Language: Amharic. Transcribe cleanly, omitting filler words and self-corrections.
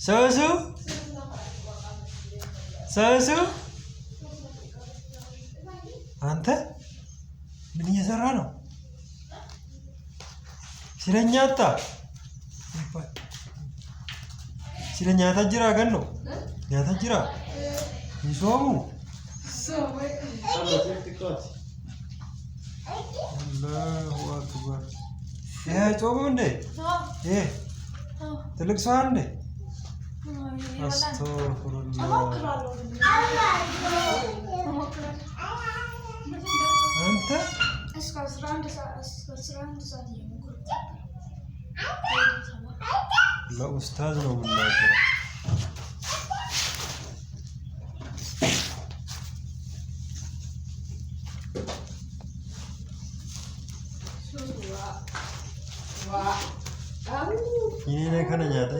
ሱሱ ሱሱ፣ አንተ ምን እየሰራ ነው? Sila nyaata? Sila nyaata jira ganno? Nyaata jira? Hin soomu? አላሁ አክበር። ይሄ አይጾምም እንዴ? ይሄ ትልቅ ሰው እንዴ? አስተግፊሩላህ። አንተ ለኡስታዝ ነው የምናገረው። Inni kana nyaata.